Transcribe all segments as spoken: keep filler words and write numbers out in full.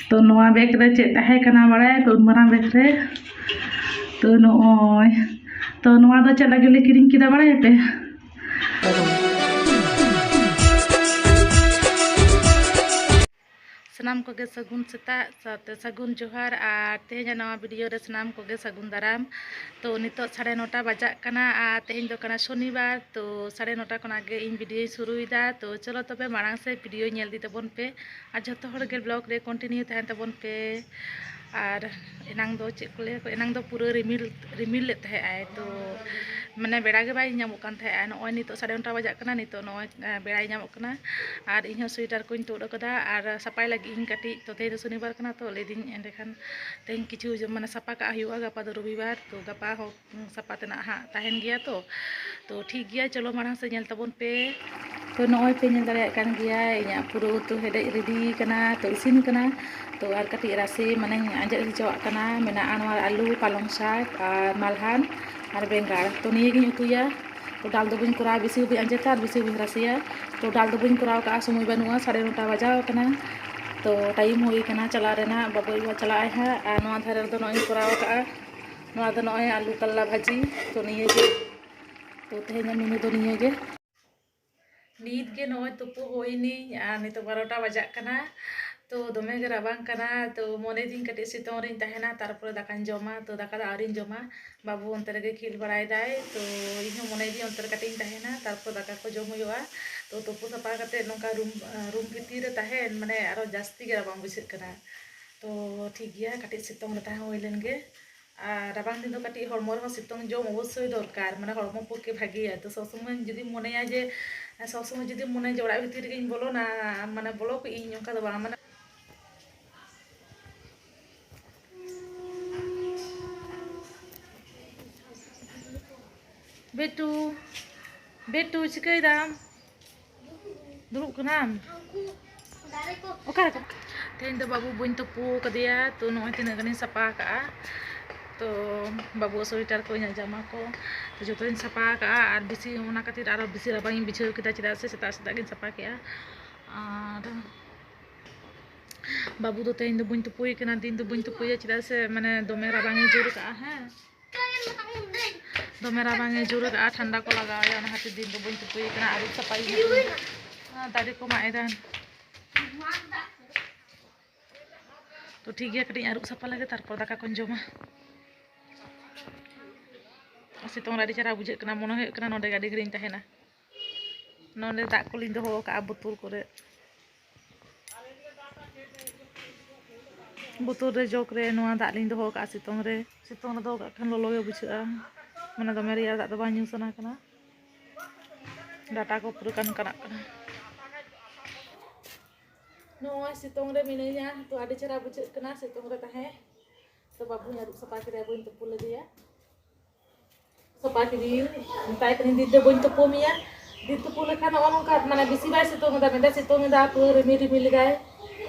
ᱛᱚ ᱱᱚᱣᱟ ᱵᱮᱜᱽ ᱨᱮ ᱪᱮᱫ ᱛᱟᱦᱮᱸ ᱠᱟᱱᱟ ᱵᱟᱲᱟᱭᱟᱯᱮ? ᱩᱱ ᱢᱟᱨᱟᱝ ᱵᱮᱜᱽ ᱨᱮ᱾ ᱛᱚ ᱱᱚᱜᱼᱚᱭ, ᱛᱚ ᱱᱚᱣᱟ ᱫᱚ ᱪᱮᱫ ᱞᱟᱹᱜᱤᱫ ᱞᱮ ᱠᱤᱨᱤᱧ ᱠᱮᱫᱟ ᱵᱟᱲᱟᱭᱟᱯᱮ? ᱥᱟᱱᱟᱢ ᱠᱚᱜᱮ ᱥᱟᱹᱜᱩᱱ ᱥᱮᱛᱟᱜ, ᱥᱟᱶᱛᱮ ᱥᱟᱹᱜᱩᱱ ᱡᱚᱦᱟᱨ᱾ ᱟᱨ ᱛᱮᱦᱮᱧᱟᱜ ᱱᱟᱣᱟ ᱵᱷᱤᱰᱤᱭᱳ ᱨᱮ ᱥᱟᱱᱟᱢ ᱠᱚᱜᱮ ᱥᱟᱹᱜᱩᱱ ᱫᱟᱨᱟᱢ᱾ ᱛᱚ ᱱᱤᱛᱚᱜ ᱥᱟᱲᱮ ᱱᱚᱴᱟ ᱵᱟᱡᱟᱜ ᱠᱟᱱᱟ ᱟᱨ ᱛᱮᱦᱮᱧ ᱫᱚ ᱠᱟᱱᱟ ᱥᱚᱱᱤᱵᱟᱨ᱾ ᱛᱚ ᱥᱟᱲᱮ ᱱᱚᱴᱟ ᱠᱷᱚᱱᱟᱜ ᱜᱮ ᱤᱧ ᱵᱷᱤᱰᱤᱭᱳᱧ ᱥᱩᱨᱩᱭᱮᱫᱟ᱾ ᱛᱚ ᱪᱚᱞᱚ ᱛᱚᱵᱮ ᱢᱟᱲᱟᱝ ᱥᱮᱫ ᱵᱷᱤᱰᱤᱭᱳ ᱧᱮᱞ ᱤᱫᱤ ᱛᱟᱵᱚᱱ ᱯᱮ᱾ ᱟᱨ ᱡᱷᱚᱛᱚ ᱦᱚᱲ ᱜᱮ ᱵᱞᱚᱜᱽ ᱨᱮ ᱠᱚᱱᱴᱤᱱᱤᱭᱩ ᱛᱟᱦᱮᱱ ᱛᱟᱵᱚᱱ ᱯᱮ᱾ ᱟᱨ ᱮᱱᱟᱝ ᱫᱚ ᱪᱮᱫ ᱠᱚ ᱞᱟᱹᱭᱟ, ᱮᱱᱟᱝ ᱫᱚ ᱯᱩᱨᱟᱹ ᱨᱤᱢᱤᱞ, ᱨᱤᱢᱤᱞ ᱞᱮᱫ ᱛᱟᱦᱮᱸᱜ ᱟᱭ, ᱛᱚ ᱢᱟᱱᱮ ᱵᱮᱲᱟ ᱜᱮ ᱵᱟᱭ ᱧᱟᱢᱚᱜ ᱠᱟᱱ ᱛᱟᱦᱮᱸᱜᱼᱟ᱾ ᱱᱚᱜᱼᱚᱭ ᱱᱤᱛᱚᱜ ᱥᱟᱲᱮ ᱱᱚᱴᱟ ᱵᱟᱡᱟᱜ ᱠᱟᱱᱟ, ᱱᱤᱛᱚᱜ ᱱᱚᱜᱼᱚᱭ, ᱟᱸ, ᱵᱮᱲᱟᱭ ᱧᱟᱢᱚᱜ ᱠᱟᱱᱟ᱾ ᱟᱨ ᱤᱧᱦᱚᱸ ᱥᱳᱭᱮᱴᱟᱨ ᱠᱚᱧ ᱛᱩᱫ ᱟᱠᱟᱫᱟ ᱟᱨ ᱥᱟᱯᱷᱟᱭ ᱞᱟᱹᱜᱤᱫ ᱤᱧ ᱠᱟᱹᱴᱤᱡ᱾ ᱛᱚ ᱛᱮᱦᱮᱧ ᱫᱚ ᱥᱚᱱᱤᱵᱟᱨ ᱠᱟᱱᱟ, ᱛᱚ ᱞᱟᱹᱭᱫᱟᱹᱧ ᱮᱸᱰᱮᱠᱷᱟᱱ ᱛᱮᱦᱮᱧ ᱠᱤᱪᱷᱩ ᱡᱚ-, ᱢᱟᱱᱮ ᱥᱟᱯᱷᱟ ᱠᱟᱜ ᱦᱩᱭᱩᱜᱼᱟ, ᱜᱟᱯᱟ ᱫᱚ ᱨᱚᱵᱤᱵᱟᱨ, ᱛᱚ ᱜᱟᱯᱟ ᱦᱚᱸ ᱥᱟᱯᱟ ᱛᱮᱱᱟᱜ ᱦᱟᱸᱜ ᱛᱟᱦᱮᱱ ᱜᱮᱭᱟ᱾ ᱛᱚ, ᱛᱚ ᱴᱷᱤᱠ ᱜᱮᱭᱟ, ᱪᱚᱞᱚ ᱢᱟᱲᱟᱝ ᱥᱮᱫ ᱧᱮᱞ ᱛᱟᱵᱚᱱ ᱯᱮ᱾ ᱛᱚ ᱱᱚᱜᱼᱚᱭ ᱯᱮ ᱧᱮᱞ ᱫᱟᱲᱮᱭᱟᱜ ᱠᱟᱱ ᱜᱮᱭᱟ, ᱤᱧᱟᱹᱜ ᱯᱩᱨᱟᱹ ᱩᱛᱩ ᱦᱮᱰᱮᱡ ᱨᱮᱰᱤ ᱠᱟᱱᱟ, ᱛᱚ ᱤᱥᱤᱱ ᱠᱟᱱᱟ᱾ ᱛᱚ ᱟᱨ ᱠᱟᱹᱴᱤᱡ ᱨᱟᱥᱮ ᱢᱟᱱᱮᱧ ᱟᱸᱡᱮᱫ ᱦᱚᱪᱚᱣᱟᱜ ᱠᱟᱱᱟ᱾ ᱢᱮᱱᱟᱜᱼᱟ ᱱᱚᱣᱟ ᱟᱹᱞᱩ, ᱯᱟᱞᱚᱝ ᱥᱟᱠ ᱟᱨ ᱢᱟᱞᱦᱟᱱ ᱟᱨ ᱵᱮᱸᱜᱟᱲ᱾ ᱛᱚ ᱱᱤᱭᱟᱹ ᱜᱤᱧ ᱩᱛᱩᱭᱟ᱾ ᱛᱚ ᱰᱟᱞ ᱫᱚ ᱵᱟᱹᱧ ᱠᱚᱨᱟᱣᱟ, ᱵᱮᱥᱤ ᱦᱚᱸ ᱵᱟᱹᱧ ᱟᱸᱡᱮᱫᱟ ᱟᱨ ᱵᱮᱥᱤ ᱦᱚᱸ ᱵᱟᱹᱧ ᱨᱟᱥᱮᱭᱟ᱾ ᱛᱚ ᱰᱟᱞ ᱫᱚ ᱵᱟᱹᱧ ᱠᱚᱨᱟᱣ ᱠᱟᱜᱼᱟ, ᱥᱚᱢᱚᱭ ᱵᱟᱹᱱᱩᱜᱼᱟ, ᱥᱟᱲᱮ ᱱᱚᱴᱟ ᱵᱟᱡᱟᱣ ᱠᱟᱱᱟ᱾ ᱛᱚ ᱴᱟᱭᱤᱢ ᱦᱩᱭ ᱠᱟᱱᱟ ᱪᱟᱞᱟᱜ ᱨᱮᱱᱟᱜ, ᱵᱟᱵᱩ ᱟᱭᱳ ᱪᱟᱞᱟᱜ ᱟᱭ ᱦᱟᱸᱜ᱾ ᱟᱨ ᱱᱚᱣᱟ ᱫᱷᱟᱨᱮ ᱨᱮᱫᱚ ᱱᱚᱜᱼᱚᱭ ᱤᱧ ᱠᱚᱨᱟᱣ ᱠᱟᱜᱼᱟ, ᱱᱚᱣᱟ ᱫᱚ ᱱᱚᱜᱼᱚᱭ ᱟᱹᱞᱩ ᱠᱟᱞᱞᱟ ᱵᱷᱟᱹᱡᱤ᱾ ᱛᱚ ᱱᱤᱭᱟᱹ ᱜᱮ, ᱛᱚ ᱛᱮᱦᱮᱧᱟᱜ ᱢᱮᱱᱩ ᱫᱚ ᱱᱤᱭᱟᱹ ᱜᱮ᱾ ᱱᱤᱛ ᱜᱮ ᱱᱚᱜᱼᱚᱭ ᱛᱩᱯᱩ ᱦᱩᱭᱱᱤᱧ ᱟᱨ ᱱᱤᱛᱚᱜ ᱵᱟᱨᱚᱴᱟ ᱵᱟᱡᱟᱜ ᱠᱟᱱᱟ᱾ ᱛᱚ ᱫᱚᱢᱮ ᱜᱮ ᱨᱟᱵᱟᱝ ᱠᱟᱱᱟ, ᱛᱚ ᱢᱚᱱᱮᱭᱮᱫᱟᱹᱧ ᱠᱟᱹᱴᱤᱡ ᱥᱤᱛᱩᱝ ᱨᱤᱧ ᱛᱟᱦᱮᱱᱟ, ᱛᱟᱨᱯᱚᱨᱮ ᱫᱟᱠᱟᱧ ᱡᱚᱢᱟ᱾ ᱛᱚ ᱫᱟᱠᱟ ᱫᱚ ᱟᱹᱣᱨᱤᱧ ᱡᱚᱢᱟ, ᱵᱟᱹᱵᱩ ᱚᱱᱛᱮ ᱨᱮᱜᱮ ᱠᱷᱮᱞ ᱵᱟᱲᱟᱭᱮᱫᱟᱭ᱾ ᱛᱚ ᱤᱧᱦᱚᱸ ᱢᱚᱱᱮᱭᱮᱫᱟᱹᱧ ᱚᱱᱛᱮ ᱨᱮ ᱠᱟᱹᱴᱤᱡ ᱤᱧ ᱛᱟᱦᱮᱱᱟ, ᱛᱟᱨᱯᱚᱨ ᱫᱟᱠᱟ ᱠᱚ ᱡᱚᱢ ᱦᱩᱭᱩᱜᱼᱟ᱾ ᱛᱚ ᱛᱩᱯᱩ ᱥᱟᱯᱷᱟ ᱠᱟᱛᱮᱫ ᱱᱚᱝᱠᱟ ᱨᱩᱢ, ᱨᱩᱢ ᱵᱷᱤᱛᱤᱨ ᱨᱮ ᱛᱟᱦᱮᱱ ᱢᱟᱱᱮ ᱟᱨᱚ ᱡᱟᱹᱥᱛᱤ ᱜᱮ ᱨᱟᱵᱟᱝ ᱵᱩᱡᱷᱟᱹᱜ ᱠᱟᱱᱟ᱾ ᱛᱚ ᱴᱷᱤᱠ ᱜᱮᱭᱟ, ᱠᱟᱹᱴᱤᱡ ᱥᱤᱛᱩᱝ ᱨᱮ ᱛᱟᱦᱮᱸ ᱦᱩᱭ ᱞᱮᱱ ᱜᱮ᱾ ᱟᱨ ᱨᱟᱵᱟᱝ ᱫᱤᱱ ᱫᱚ ᱠᱟᱹᱴᱤᱡ ᱦᱚᱲᱢᱚ ᱨᱮᱦᱚᱸ ᱥᱤᱛᱩᱝ ᱡᱚᱢ ᱚᱵᱚᱥᱥᱳᱭ ᱫᱚᱨᱠᱟᱨ, ᱢᱟᱱᱮ ᱦᱚᱲᱢᱚ ᱯᱚᱠᱠᱷᱮ ᱵᱷᱟᱜᱮᱭᱟ᱾ ᱛᱚ ᱥᱚᱵ ᱥᱚᱢᱚᱭ ᱡᱩᱫᱤᱢ ᱢᱚᱱᱮᱭᱟ ᱡᱮ, ᱥᱚᱵ ᱥᱚᱢᱚᱭ ᱡᱩᱫᱤᱢ ᱢᱚᱱᱮᱭᱟ ᱡᱮ ᱚᱲᱟᱜ ᱵᱷᱤᱛᱤᱨ ᱨᱮᱜᱮᱧ ᱵᱚᱞᱚᱱᱟ, ᱢᱟᱱᱮ ᱵᱚᱞᱚ ᱠᱚᱜ ᱤᱧ, ᱚᱱᱠᱟ ᱫᱚ ᱵᱟᱝ, ᱢᱟᱱᱮ ᱵᱮᱴᱩ, ᱵᱮᱴᱩ, ᱪᱤᱠᱟᱹᱭ ᱫᱟᱢ? ᱫᱩᱲᱩᱵ ᱠᱟᱱᱟᱢ? ᱚᱠᱟ ᱨᱮ? ᱛᱮᱦᱮᱧ ᱫᱚ ᱵᱟᱹᱵᱩ ᱵᱟᱹᱧ ᱛᱩᱯᱩ ᱠᱟᱫᱮᱭᱟ, ᱛᱚ ᱱᱚᱜᱼᱚᱭ ᱛᱤᱱᱟᱹᱜ ᱜᱟᱱᱤᱧ ᱥᱟᱯᱷᱟ ᱟᱠᱟᱜᱼᱟ᱾ ᱛᱚ ᱵᱟᱹᱵᱩᱣᱟᱜ ᱥᱳᱭᱮᱴᱟᱨ ᱠᱚ, ᱤᱧᱟᱹᱜ ᱡᱟᱢᱟ ᱠᱚ, ᱛᱚ ᱡᱚᱛᱚᱧ ᱥᱟᱯᱷᱟ ᱟᱠᱟᱜᱼᱟ᱾ ᱟᱨ ᱵᱮᱥᱤ, ᱚᱱᱟ ᱠᱷᱟᱹᱛᱤᱨ ᱟᱨᱚ ᱵᱮᱥᱤ ᱨᱟᱵᱟᱝ ᱤᱧ ᱵᱩᱡᱷᱟᱹᱣ ᱠᱮᱫᱟ, ᱪᱮᱫᱟᱜ ᱥᱮ ᱥᱮᱛᱟᱜ ᱥᱮᱛᱟᱜ ᱜᱤᱧ ᱥᱟᱯᱷᱟ ᱠᱮᱜᱼᱟ᱾ ᱟᱨ ᱵᱟᱹᱵᱩ ᱫᱚ ᱛᱮᱦᱮᱧ ᱫᱚ ᱵᱟᱹᱧ ᱛᱩᱯᱩᱭᱮ ᱠᱟᱱᱟ, ᱫᱤᱱ ᱫᱚ ᱵᱟᱹᱧ ᱛᱩᱯᱩᱭᱟ, ᱪᱮᱫᱟᱜ ᱥᱮ ᱢᱟᱱᱮ ᱫᱚᱢᱮ ᱨᱟᱵᱟᱝ ᱮ ᱡᱳᱨ ᱠᱟᱜᱼᱟ᱾ ᱦᱮᱸ, ᱫᱚᱢᱮ ᱨᱟᱵᱟᱝ ᱮ ᱡᱳᱨ ᱠᱟᱜᱼᱟ, ᱴᱷᱟᱱᱰᱟ ᱠᱚ ᱞᱟᱜᱟᱣ ᱟᱭᱟ, ᱚᱱᱟ ᱠᱷᱟᱹᱛᱤᱨ ᱫᱤᱱ ᱫᱚ ᱵᱟᱹᱧ ᱛᱩᱯᱩᱭᱮ ᱠᱟᱱᱟ, ᱟᱹᱨᱩᱵ ᱥᱟᱯᱷᱟᱭᱮ ᱠᱟᱱᱟ᱾ ᱫᱟᱨᱮ ᱠᱚ ᱢᱟᱜ ᱮᱫᱟ᱾ ᱛᱚ ᱴᱷᱤᱠ ᱜᱮᱭᱟ, ᱠᱟᱹᱴᱤᱡ ᱟᱹᱨᱩᱵ ᱥᱟᱯᱷᱟ ᱞᱮᱜᱮ, ᱛᱟᱨᱯᱚᱨ ᱫᱟᱠᱟ ᱠᱚᱧ ᱡᱚᱢᱟ᱾ ᱥᱤᱛᱩᱝ ᱨᱮ ᱟᱹᱰᱤ ᱪᱮᱦᱨᱟ ᱵᱩᱡᱷᱟᱹᱜ ᱠᱟᱱᱟ, ᱢᱚᱱᱮ ᱦᱩᱭᱩᱜ ᱠᱟᱱᱟ ᱱᱚᱰᱮ ᱜᱮ ᱟᱹᱰᱤ ᱜᱷᱟᱹᱲᱤᱡ ᱤᱧ ᱛᱟᱦᱮᱱᱟ᱾ ᱱᱚᱰᱮ ᱫᱟᱜ ᱠᱚᱞᱤᱧ ᱫᱚᱦᱚ ᱟᱠᱟᱫᱼᱟ ᱵᱳᱛᱳᱞ ᱠᱚᱨᱮ᱾ ᱵᱳᱛᱳᱞ ᱨᱮ, ᱡᱚᱜᱽ ᱨᱮ ᱱᱚᱣᱟ ᱫᱟᱜ ᱞᱤᱧ ᱫᱚᱦᱚ ᱟᱠᱟᱫᱼᱟ ᱥᱤᱛᱩᱝ ᱨᱮ᱾ ᱥᱤᱛᱩᱝ ᱨᱮ ᱫᱚᱦᱚ ᱠᱟᱜ ᱠᱷᱟᱱ ᱞᱚᱞᱚ ᱜᱮ ᱵᱩᱡᱷᱟᱹᱜᱼᱟ, ᱢᱟᱱᱮ ᱫᱚᱢᱮ ᱨᱮᱭᱟᱲ ᱫᱟᱜ ᱫᱚ ᱵᱟᱝ ᱧᱩ ᱥᱟᱱᱟ ᱠᱟᱱᱟ᱾ ᱰᱟᱴᱟ ᱠᱚ ᱯᱩᱨᱟᱹ ᱠᱟᱱᱠᱟᱱᱟᱜ ᱠᱟᱱᱟ᱾ ᱱᱚᱜᱼᱚᱭ ᱥᱤᱛᱩᱝ ᱨᱮ ᱢᱤᱱᱟᱹᱧᱟ, ᱛᱚ ᱟᱹᱰᱤ ᱪᱮᱦᱨᱟ ᱵᱩᱡᱷᱟᱹᱜ ᱠᱟᱱᱟ ᱥᱤᱛᱩᱝ ᱨᱮ ᱛᱟᱦᱮᱸ᱾ ᱛᱚ ᱵᱟᱹᱵᱩᱧ ᱟᱹᱨᱩᱵ ᱥᱟᱯᱷᱟ ᱠᱮᱫᱮᱭᱟ, ᱵᱟᱹᱧ ᱛᱩᱯᱩ ᱞᱮᱫᱮᱭᱟ᱾ ᱥᱟᱯᱷᱟ ᱠᱮᱫᱮᱭᱟᱹᱧ, ᱢᱮᱛᱟᱭ ᱠᱟᱹᱱᱟᱹᱧ, "ᱫᱤᱫᱤ ᱫᱚ ᱵᱟᱹᱧ ᱛᱩᱯᱩ ᱢᱮᱭᱟ, ᱫᱤᱫᱤ ᱛᱩᱯᱩ ᱞᱮᱠᱷᱟᱱ ᱱᱚᱜᱼᱚ ᱱᱚᱝᱠᱟ, ᱢᱟᱱᱮ ᱵᱮᱥᱤ ᱵᱟᱭ ᱥᱤᱛᱩᱝ ᱮᱫᱟ, ᱢᱮᱱᱫᱟᱭ ᱥᱤᱛᱩᱝ ᱮᱫᱟ, ᱯᱩᱨᱟᱹ ᱨᱤᱢᱤᱞ ᱨᱤᱢᱤᱞ ᱮᱫᱟᱭ,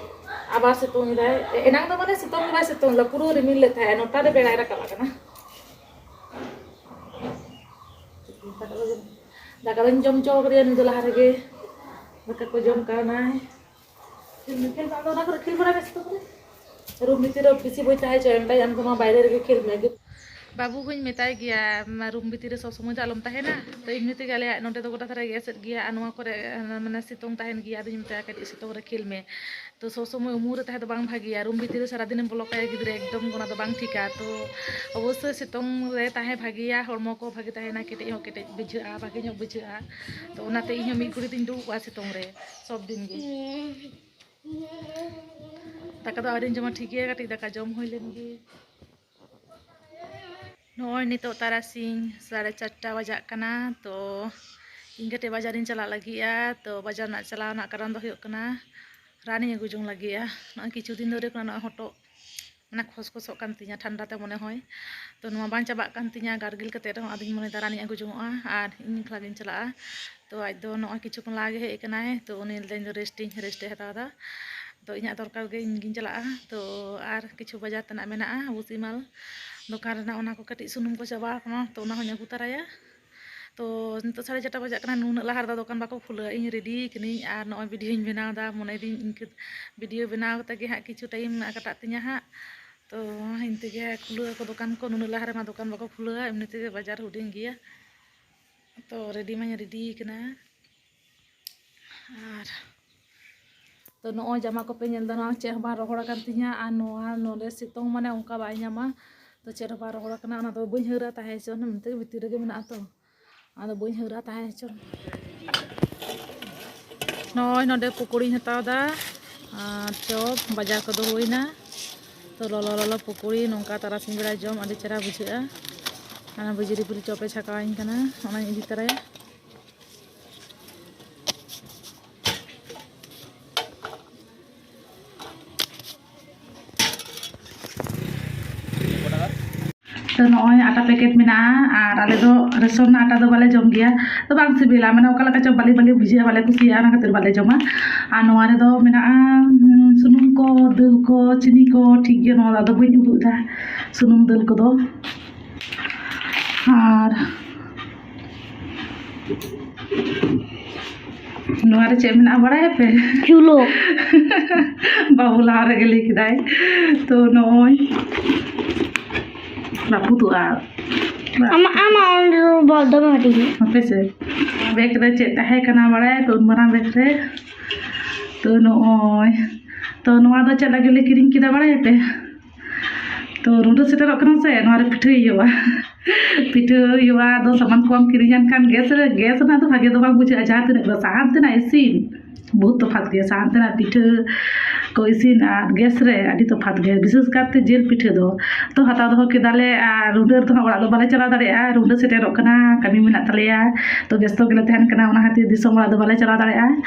ᱟᱵᱟᱨ ᱥᱤᱛᱩᱝ ᱮᱫᱟᱭ᱾" ᱮ-, ᱮᱱᱟᱝ ᱫᱚ ᱢᱟᱱᱮ ᱥᱤᱛᱩᱝ ᱜᱮ ᱵᱟᱭ ᱥᱤᱛᱩᱝ ᱞᱮᱫᱟ, ᱯᱩᱨᱟᱹ ᱨᱤᱢᱤᱞ ᱞᱮᱫ ᱛᱟᱦᱮᱸᱫ, ᱱᱚᱴᱟ ᱨᱮ ᱵᱮᱲᱟᱭ ᱨᱟᱠᱟᱵ ᱟᱠᱟᱱᱟ᱾ ᱫᱟᱠᱟ ᱫᱚ, ᱫᱟᱠᱟ ᱫᱚᱧ ᱡᱚᱢ ᱦᱚᱪᱚ ᱠᱟᱫᱮᱭᱟ ᱱᱩᱭ ᱫᱚ ᱞᱟᱦᱟ ᱨᱮᱜᱮ, ᱫᱟᱠᱟ ᱠᱚ ᱡᱚᱢ ᱠᱟᱣᱱᱟᱭ᱾ ᱠᱷᱮᱞ ᱢᱮ, ᱠᱷᱮᱞ ᱢᱮ, ᱟᱫᱚ ᱚᱱᱟ ᱠᱚᱨᱮ ᱠᱷᱮᱞ ᱵᱟᱲᱟᱭ ᱢᱮ ᱥᱤᱛᱩᱝ ᱨᱮ᱾ ᱨᱩᱢ ᱵᱷᱤᱛᱤᱨ ᱨᱮ ᱵᱮᱥᱤ ᱵᱟᱹᱧ ᱛᱟᱦᱮᱸ ᱦᱚᱪᱚᱭᱟ, ᱢᱮᱛᱟᱭ, "ᱟᱢ ᱫᱚ ᱢᱟ ᱵᱟᱭᱨᱮ ᱨᱮᱜᱮ ᱠᱷᱮᱞ ᱢᱮ᱾" ᱵᱟᱹᱵᱩ ᱦᱚᱸᱧ ᱢᱮᱛᱟᱭ ᱜᱮᱭᱟ, "ᱢᱟ ᱨᱩᱢ ᱵᱷᱤᱛᱤᱨ ᱨᱮ ᱥᱚᱵᱽ ᱥᱚᱢᱚᱭ ᱫᱚ ᱟᱞᱚᱢ ᱛᱟᱦᱮᱱᱟ᱾" ᱛᱚ ᱮᱢᱱᱤ ᱛᱮᱜᱮ ᱟᱞᱮᱭᱟᱜ ᱱᱚᱸᱰᱮ ᱫᱚ ᱜᱚᱴᱟ ᱫᱷᱟᱨᱮ ᱜᱮ ᱮᱥᱮᱫ ᱜᱮᱭᱟ, ᱟᱨ ᱱᱚᱣᱟ ᱠᱚᱨᱮ, ᱢᱟᱱᱮ, ᱥᱤᱛᱩᱝ ᱛᱟᱦᱮᱱ ᱜᱮᱭᱟ᱾ ᱟᱫᱚᱧ ᱢᱮᱛᱟᱭᱟ, "ᱠᱟᱹᱴᱤᱡ ᱥᱤᱛᱩᱝ ᱨᱮ ᱠᱷᱮᱞ ᱢᱮ᱾" ᱛᱚ ᱥᱚᱵᱽ ᱥᱚᱢᱚᱭ ᱩᱢᱩᱞ ᱨᱮ ᱛᱟᱦᱮᱸ ᱫᱚ ᱵᱟᱝ ᱵᱷᱟᱜᱮᱭᱟ, ᱨᱩᱢ ᱵᱷᱤᱛᱤᱨ ᱨᱮ ᱥᱟᱨᱟᱫᱤᱱᱮᱢ ᱵᱚᱞᱚ ᱠᱟᱭᱟ ᱜᱤᱫᱽᱨᱟᱹ, ᱮᱠᱫᱚᱢ ᱚᱱᱟ ᱫᱚ ᱵᱟᱝ ᱴᱷᱤᱠᱟ᱾ ᱛᱚ ᱚᱵᱚᱥᱥᱳᱭ ᱥᱤᱛᱩᱝ ᱨᱮ ᱛᱟᱦᱮᱸ ᱵᱷᱟᱜᱮᱭᱟ, ᱦᱚᱲᱢᱚ ᱠᱚ ᱵᱷᱟᱜᱮ ᱛᱟᱦᱮᱱᱟ, ᱠᱮᱴᱮᱡ ᱦᱚᱸ ᱠᱮᱴᱮᱡ ᱵᱩᱡᱷᱟᱹᱜᱼᱟ, ᱵᱷᱟᱜᱮ ᱧᱚᱜ ᱵᱩᱡᱷᱟᱹᱜᱼᱟ᱾ ᱛᱚ ᱚᱱᱟᱛᱮ ᱤᱧᱦᱚᱸ ᱢᱤᱫ ᱜᱷᱩᱲᱤ ᱫᱩᱧ ᱫᱩᱲᱩᱵᱼᱟ ᱥᱤᱛᱩᱝ ᱨᱮ ᱥᱚᱵ ᱫᱤᱱ ᱜᱮ᱾ ᱫᱟᱠᱟ ᱫᱚ ᱟᱹᱣᱨᱤᱧ ᱡᱚᱢᱟ, ᱴᱷᱤᱠ ᱜᱮᱭᱟ, ᱠᱟᱹᱴᱤᱡ ᱫᱟᱠᱟ ᱡᱚᱢ ᱦᱩᱭ ᱞᱮᱱ ᱜᱮ᱾ ᱱᱚᱜᱼᱚᱭ ᱱᱤᱛᱚᱜ ᱛᱟᱨᱟᱥᱤᱧ ᱥᱟᱲᱮ ᱪᱟᱨᱴᱟ ᱵᱟᱡᱟᱜ ᱠᱟᱱᱟ᱾ ᱛᱚ ᱤᱧ ᱠᱟᱹᱴᱤᱡ ᱵᱟᱡᱟᱨᱤᱧ ᱪᱟᱞᱟᱜ ᱞᱟᱹᱜᱤᱫᱼᱟ᱾ ᱛᱚ ᱵᱟᱡᱟᱨ ᱨᱮᱱᱟᱜ ᱪᱟᱞᱟᱣ ᱨᱮᱱᱟᱜ ᱠᱟᱨᱚᱱ ᱫᱚ ᱦᱩᱭᱩᱜ ᱠᱟᱱᱟ, ᱨᱟᱱᱤᱧ ᱟᱹᱜᱩ ᱡᱚᱝ ᱞᱟᱹᱜᱤᱫᱼᱟ᱾ ᱱᱚᱜᱼᱚᱭ ᱠᱤᱪᱷᱩ ᱫᱤᱱ ᱫᱷᱚᱨᱮ ᱠᱷᱚᱱᱟᱜ ᱱᱚᱜᱼᱚᱭ ᱦᱚᱴᱚᱜ ᱢᱟᱱᱮ ᱠᱷᱚᱥᱠᱚᱥᱚᱜ ᱠᱟᱱ ᱛᱤᱧᱟᱹ ᱴᱷᱟᱱᱰᱟ ᱛᱮ ᱢᱚᱱᱮ ᱦᱚᱭ᱾ ᱛᱚ ᱱᱚᱣᱟ ᱵᱟᱝ ᱪᱟᱵᱟᱜ ᱠᱟᱱ ᱛᱤᱧᱟᱹ, ᱜᱟᱨᱜᱤᱞ ᱠᱟᱛᱮ ᱨᱮᱦᱚᱸ ᱟᱫᱚᱧ ᱢᱚᱱᱮᱭᱮᱫᱟ ᱨᱟᱱᱤᱧ ᱟᱹᱜᱩ ᱡᱚᱝᱚᱜᱼᱟ ᱟᱨ ᱤᱧ ᱮᱠᱞᱟ ᱜᱤᱧ ᱪᱟᱞᱟᱜᱼᱟ᱾ ᱛᱚ ᱟᱡ ᱫᱚ ᱱᱚᱜᱼᱚᱭ ᱠᱤᱪᱷᱩ ᱠᱷᱚᱱ ᱞᱟᱦᱟ ᱜᱮ ᱦᱮᱡ ᱟᱠᱟᱱᱟᱭ, ᱛᱚ ᱩᱱᱤ ᱞᱟᱹᱭᱫᱟᱹᱧ ᱫᱚ ᱨᱮᱥᱴ ᱤᱧ, ᱨᱮᱥᱴ ᱮ ᱦᱟᱛᱟᱣ ᱮᱫᱟ᱾ ᱛᱚ ᱤᱧᱟᱹᱜ ᱫᱚᱨᱠᱟᱨ ᱜᱮ ᱤᱧ ᱜᱤᱧ ᱪᱟᱞᱟᱜᱼᱟ᱾ ᱛᱚ ᱟᱨ ᱠᱤᱪᱷᱩ ᱵᱟᱡᱟᱨ ᱛᱮᱱᱟᱜ ᱢᱮᱱᱟᱜᱼᱟ, ᱵᱩᱥᱤᱢᱟᱞ ᱫᱚᱠᱟᱱ ᱨᱮᱱᱟᱜ, ᱚᱱᱟ ᱠᱚ ᱠᱟᱹᱴᱤᱡ ᱥᱩᱱᱩᱢ ᱠᱚ ᱪᱟᱵᱟ ᱟᱠᱟᱱᱟ, ᱛᱚ ᱚᱱᱟ ᱦᱚᱸᱧ ᱟᱹᱜᱩ ᱛᱟᱨᱟᱭᱟ᱾ ᱛᱚ ᱱᱤᱛᱚᱜ ᱥᱟᱲᱮ ᱪᱟᱨᱴᱟ ᱵᱟᱡᱟᱜ ᱠᱟᱱᱟ, ᱱᱩᱱᱟᱹᱜ ᱞᱟᱦᱟ ᱨᱮᱫᱚ ᱫᱚᱠᱟᱱ ᱵᱟᱠᱚ ᱠᱷᱩᱞᱟᱹᱣᱟ᱾ ᱤᱧ ᱨᱮᱰᱤ ᱠᱟᱹᱱᱟᱹᱧ ᱟᱨ ᱱᱚᱜᱼᱚᱭ ᱵᱷᱤᱰᱤᱭᱳᱧ ᱵᱮᱱᱟᱣ ᱮᱫᱟ᱾ ᱢᱚᱱᱮᱭᱮᱫᱟᱹᱧ ᱤᱱᱠᱟᱹ ᱵᱷᱤᱰᱤᱭᱳ ᱵᱮᱱᱟᱣ ᱠᱟᱛᱮ ᱜᱮ ᱦᱟᱸᱜ ᱠᱤᱪᱷᱩ ᱴᱟᱭᱤᱢ ᱠᱟᱴᱟᱜ ᱛᱤᱧᱟᱹ ᱦᱟᱸᱜ᱾ ᱛᱚ ᱤᱱᱠᱟᱹ ᱜᱮ ᱠᱷᱩᱞᱟᱹᱣ ᱟᱠᱚ ᱫᱚᱠᱟᱱ ᱠᱚ, ᱱᱩᱱᱟᱹᱜ ᱞᱟᱦᱟ ᱨᱮᱢᱟ ᱫᱚᱠᱟᱱ ᱵᱟᱠᱚ ᱠᱷᱩᱞᱟᱹᱣᱟ, ᱮᱢᱱᱤ ᱛᱮᱜᱮ ᱵᱟᱡᱟᱨ ᱦᱩᱰᱤᱧ ᱜᱮᱭᱟ᱾ ᱛᱚ ᱨᱮᱰᱤ ᱢᱟᱧ ᱨᱮᱰᱤ ᱠᱟᱱᱟ᱾ ᱟᱨ ᱛᱚ ᱱᱚᱜᱼᱚᱭ ᱡᱟᱢᱟ ᱠᱚᱯᱮ ᱧᱮᱞ ᱮᱫᱟ, ᱱᱚᱣᱟ ᱪᱮᱫ ᱦᱚᱸ ᱵᱟᱝ ᱨᱚᱦᱚᱲ ᱟᱠᱟᱱ ᱛᱤᱧᱟᱹ᱾ ᱟᱨ ᱱᱚᱣᱟ ᱱᱚᱰᱮ ᱥᱤᱛᱩᱝ ᱢᱟᱱᱮ ᱚᱱᱠᱟ ᱵᱟᱭ ᱧᱟᱢᱟ, ᱛᱚ ᱪᱮᱫ ᱦᱚᱸ ᱵᱟᱝ ᱨᱚᱦᱚᱲ ᱟᱠᱟᱱᱟ᱾ ᱚᱱᱟ ᱫᱚ ᱵᱟᱹᱧ ᱦᱟᱹᱨᱟ, ᱛᱟᱦᱮᱸ ᱦᱚᱪᱚ ᱵᱷᱤᱛᱤᱨ ᱨᱮᱜᱮ ᱢᱮᱱᱟᱜᱼᱟ᱾ ᱛᱚ ᱟᱫᱚ ᱵᱟᱹᱧ ᱦᱟᱹᱨᱟ, ᱛᱟᱦᱮᱸ ᱦᱚᱪᱚ᱾ ᱱᱚᱜᱼᱚᱭ ᱱᱚᱰᱮ ᱯᱚᱠᱳᱲᱤᱧ ᱦᱟᱛᱟᱣ ᱮᱫᱟ ᱟᱨ ᱪᱚᱯ, ᱵᱟᱡᱟᱨ ᱠᱚᱫᱚ ᱦᱩᱭᱱᱟ᱾ ᱛᱚ ᱞᱚᱞᱚ ᱞᱚᱞᱚ ᱯᱚᱠᱳᱲᱤ ᱱᱚᱝᱠᱟ ᱛᱟᱨᱟᱥᱤᱧ ᱵᱮᱲᱟ ᱡᱚᱢ ᱟᱹᱰᱤ ᱪᱮᱦᱨᱟ ᱵᱩᱡᱷᱟᱹᱜᱼᱟ᱾ ᱚᱱᱟ ᱵᱟᱹᱡᱽᱨᱤ ᱯᱩᱨᱤ ᱪᱚᱯᱮ ᱪᱷᱟᱠᱟᱣᱟᱹᱧ ᱠᱟᱱᱟ, ᱚᱱᱟᱧ ᱤᱫᱤ ᱛᱚᱨᱟᱭᱟ᱾ ᱛᱚ ᱱᱚᱜᱼᱚᱭ ᱟᱴᱟ ᱯᱮᱠᱮᱴ ᱢᱮᱱᱟᱜᱼᱟ, ᱟᱨ ᱟᱞᱮ ᱫᱚ ᱨᱮᱥᱚᱱ ᱨᱮᱱᱟᱜ ᱟᱴᱟ ᱫᱚ ᱵᱟᱞᱮ ᱡᱚᱢ ᱜᱮᱭᱟ᱾ ᱛᱚ ᱵᱟᱝ ᱥᱤᱵᱤᱞᱟ, ᱢᱟᱱᱮ ᱚᱠᱟ ᱞᱮᱠᱟ ᱪᱚ ᱵᱟᱹᱞᱤ ᱵᱟᱹᱞᱤ ᱵᱩᱡᱷᱟᱹᱜᱼᱟ, ᱵᱟᱞᱮ ᱠᱩᱥᱤᱭᱟᱜᱼᱟ, ᱚᱱᱟ ᱠᱷᱟᱹᱛᱤᱨ ᱵᱟᱞᱮ ᱡᱚᱢᱟ᱾ ᱟᱨ ᱱᱚᱣᱟ ᱨᱮᱫᱚ ᱢᱮᱱᱟᱜᱼᱟ, ᱩᱸ, ᱥᱩᱱᱩᱢ ᱠᱚ, ᱫᱟᱹᱞ ᱠᱚ, ᱪᱤᱱᱤ ᱠᱚ, ᱴᱷᱤᱠ ᱜᱮᱭᱟ, ᱱᱚᱣᱟ ᱫᱚ ᱟᱫᱚ ᱵᱟᱹᱧ ᱩᱫᱩᱜ ᱮᱫᱟ ᱥᱩᱱᱩᱢ ᱫᱟᱹᱞ ᱠᱚᱫᱚ᱾ ᱟᱨ ᱱᱚᱣᱟ ᱨᱮ ᱪᱮᱫ ᱢᱮᱱᱟᱜᱼᱟ ᱵᱟᱲᱟᱭᱟᱯᱮ? ᱪᱩᱞᱳ᱾ ᱵᱟᱹᱵᱩ ᱞᱟᱦᱟ ᱨᱮᱜᱮ ᱞᱟᱹᱭ ᱠᱮᱫᱟᱭ᱾ ᱛᱚ ᱱᱚᱜᱼᱚᱭ ᱨᱟᱹᱯᱩᱫᱚᱜᱼᱟ᱾ ᱟᱢᱟᱜ, ᱟᱢᱟᱜ ᱚᱸᱰᱮ ᱫᱚ ᱵᱚᱞ ᱫᱚᱢᱮ ᱦᱩᱰᱤᱧᱟ᱾ ᱦᱟᱯᱮ ᱥᱮ, ᱵᱮᱜᱽ ᱨᱮ ᱪᱮᱫ ᱛᱟᱦᱮᱸ ᱠᱟᱱᱟ ᱵᱟᱲᱟᱭᱟᱯᱮ? ᱩᱱ ᱢᱟᱨᱟᱝ ᱵᱮᱜᱽ ᱨᱮ᱾ ᱛᱚ ᱱᱚᱜᱼᱚᱭ, ᱛᱚ ᱱᱚᱣᱟ ᱫᱚ ᱪᱮᱫ ᱞᱟᱹᱜᱤᱫ ᱞᱮ ᱠᱤᱨᱤᱧ ᱠᱮᱫᱟ ᱵᱟᱲᱟᱭᱟᱯᱮ? ᱛᱚ ᱨᱩᱸᱰᱟᱹ ᱥᱮᱴᱮᱨᱚᱜ ᱠᱟᱱᱟ ᱥᱮ, ᱱᱚᱣᱟ ᱨᱮ ᱯᱤᱴᱷᱟᱹᱭ ᱦᱩᱭᱩᱜᱼᱟ᱾ ᱯᱤᱴᱷᱟᱹ ᱦᱩᱭᱩᱜᱼᱟ, ᱟᱫᱚ ᱥᱟᱢᱟᱱ ᱠᱚ ᱵᱟᱢ ᱠᱤᱨᱤᱧ ᱟᱱ ᱠᱷᱟᱱ ᱜᱮᱥ ᱨᱮ, ᱜᱮᱥ ᱨᱮᱱᱟᱜ ᱫᱚ ᱵᱷᱟᱜᱮ ᱫᱚ ᱵᱟᱝ ᱵᱩᱡᱷᱟᱹᱜᱼᱟ᱾ ᱡᱟᱦᱟᱸ ᱛᱤᱱᱟᱹᱜ ᱫᱚ ᱥᱟᱦᱟᱱ ᱛᱮᱱᱟᱜ ᱤᱥᱤᱱ ᱵᱚᱦᱩᱛ ᱛᱚᱯᱷᱟᱛ ᱜᱮᱭᱟ, ᱥᱟᱦᱟᱱ ᱛᱮᱱᱟᱜ ᱯᱤᱴᱷᱟᱹ ᱠᱚ ᱤᱥᱤᱱ ᱟᱨ ᱜᱮᱥ ᱨᱮ ᱟᱹᱰᱤ ᱛᱚᱯᱷᱟᱛ ᱜᱮᱭᱟ, ᱵᱤᱥᱮᱥ ᱠᱟᱨᱛᱮ ᱡᱤᱞ ᱯᱤᱴᱷᱟᱹ ᱫᱚ᱾ ᱛᱚ ᱦᱟᱛᱟᱣ ᱫᱚᱦᱚ ᱠᱮᱫᱟᱞᱮ, ᱟᱨ ᱨᱩᱸᱰᱟᱹ ᱨᱮᱫᱚ ᱦᱟᱸᱜ ᱚᱲᱟᱜ ᱫᱚ ᱵᱟᱞᱮ ᱪᱟᱞᱟᱣ ᱫᱟᱲᱮᱭᱟᱜᱼᱟ, ᱨᱩᱸᱰᱟᱹ ᱥᱮᱴᱮᱨᱚᱜ ᱠᱟᱱᱟ, ᱠᱟᱹᱢᱤ ᱢᱮᱱᱟᱜ ᱛᱟᱞᱮᱭᱟ, ᱛᱚ ᱵᱮᱥᱛᱚ ᱜᱮᱞᱮ ᱛᱟᱦᱮᱱ ᱠᱟᱱᱟ, ᱚᱱᱟ ᱠᱷᱟᱹᱛᱤᱨ ᱫᱤᱥᱚᱢ ᱚᱲᱟᱜ ᱫᱚ ᱵᱟᱞᱮ ᱪᱟᱞᱟᱣ ᱫᱟᱲᱮᱭᱟᱜᱼᱟ᱾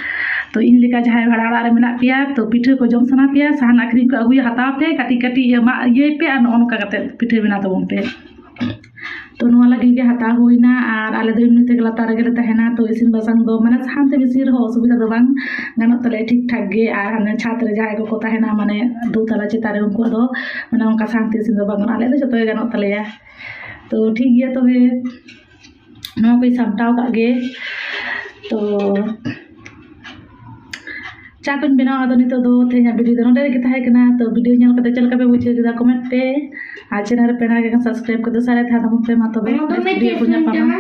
ᱛᱚ ᱤᱧ ᱞᱮᱠᱟ ᱡᱟᱦᱟᱸᱭ ᱵᱷᱟᱲᱟ ᱚᱲᱟᱜ ᱨᱮ ᱢᱮᱱᱟᱜ ᱯᱮᱭᱟ, ᱛᱚ ᱯᱤᱴᱷᱟᱹ ᱠᱚ ᱡᱚᱢ ᱥᱟᱱᱟ ᱯᱮᱭᱟ, ᱥᱟᱦᱟᱱ ᱟᱹᱠᱷᱨᱤᱧ ᱠᱚ ᱟᱹᱜᱩᱭᱟ, ᱦᱟᱛᱟᱣ ᱯᱮ, ᱠᱟᱹᱴᱤᱡ ᱠᱟᱹᱴᱤᱡ ᱤᱭᱟᱹ ᱢᱟ ᱤᱭᱟᱹᱭ ᱯᱮ, ᱟᱨ ᱱᱚᱜᱼᱚ ᱱᱚᱝᱠᱟ ᱠᱟᱛᱮ ᱯᱤᱴᱷᱟᱹ ᱵᱮᱱᱟᱣ ᱛᱟᱵᱚᱱ ᱯᱮ᱾ ᱛᱚ ᱱᱚᱣᱟ ᱞᱟᱹᱜᱤᱫ ᱜᱮ ᱦᱟᱛᱟᱣ ᱦᱩᱭᱱᱟ᱾ ᱟᱨ ᱟᱞᱮ ᱫᱚ ᱮᱢᱱᱤ ᱛᱮᱜᱮ ᱞᱟᱛᱟᱨ ᱨᱮᱜᱮ ᱞᱮ ᱛᱟᱦᱮᱱᱟ, ᱛᱚ ᱤᱥᱤᱱ ᱵᱟᱥᱟᱝ ᱫᱚ ᱢᱟᱱᱮ ᱥᱟᱦᱟᱱ ᱛᱮ ᱵᱮᱥᱤ ᱨᱮᱦᱚᱸ ᱚᱥᱩᱵᱤᱫᱷᱟ ᱫᱚ ᱵᱟᱝ ᱜᱟᱱᱚᱜ ᱛᱟᱞᱮᱭᱟ, ᱴᱷᱤᱠ ᱴᱷᱟᱠ ᱜᱮ᱾ ᱟᱨ ᱦᱟᱱᱮ ᱪᱷᱟᱫᱽ ᱨᱮ ᱡᱟᱦᱟᱸᱭ ᱠᱚᱠᱚ ᱛᱟᱦᱮᱱᱟ, ᱢᱟᱱᱮ ᱫᱩ ᱛᱟᱞᱟ ᱪᱮᱛᱟᱱ ᱨᱮ, ᱩᱱᱠᱩᱣᱟᱜ ᱫᱚ ᱢᱟᱱᱮ ᱚᱱᱠᱟ ᱥᱟᱦᱟᱱ ᱛᱮ ᱤᱥᱤᱱ ᱫᱚ ᱵᱟᱝ ᱜᱟᱱᱚᱜᱼᱟ, ᱟᱞᱮ ᱫᱚ ᱡᱚᱛᱚ ᱜᱮ ᱜᱟᱱᱚᱜ ᱛᱟᱞᱮᱭᱟ᱾ ᱛᱚ ᱴᱷᱤᱠ ᱜᱮᱭᱟ ᱛᱚᱵᱮ᱾ ᱱᱚᱣᱟ ᱠᱚᱧ ᱥᱟᱢᱴᱟᱣ ᱠᱟᱜ ᱜᱮ᱾ ᱛᱚ ᱪᱟ ᱠᱚᱧ ᱵᱮᱱᱟᱣᱟ᱾ ᱟᱫᱚ ᱱᱤᱛᱚᱜ ᱫᱚ ᱛᱮᱦᱮᱧᱟᱜ ᱵᱷᱤᱰᱤᱭᱳ ᱫᱚ ᱱᱚᱸᱰᱮ ᱨᱮᱜᱮ ᱛᱟᱦᱮᱸ ᱠᱟᱱᱟ᱾ ᱛᱚ ᱵᱷᱤᱰᱤᱭᱳ ᱧᱮᱞ ᱠᱟᱛᱮ ᱪᱮᱫ ᱞᱮᱠᱟ ᱯᱮ ᱵᱩᱡᱷᱟᱹᱣ ᱠᱮᱫᱟ ᱠᱚᱢᱮᱱᱴ ᱯᱮ, ᱟᱨ ᱪᱮᱱᱮᱞ ᱨᱮ ᱯᱮᱲᱟ ᱜᱮ ᱠᱷᱟᱱ ᱥᱟᱵᱥᱠᱨᱟᱭᱤᱵ ᱠᱟᱛᱮ ᱥᱟᱨᱮ ᱛᱟᱦᱮᱸ ᱛᱟᱵᱚᱱ ᱯᱮ᱾ ᱢᱟ ᱛᱚᱵᱮ ᱱᱮᱠᱥᱴ ᱵᱷᱤᱰᱤᱭᱳ ᱠᱚ ᱧᱟᱯᱟᱢᱟ᱾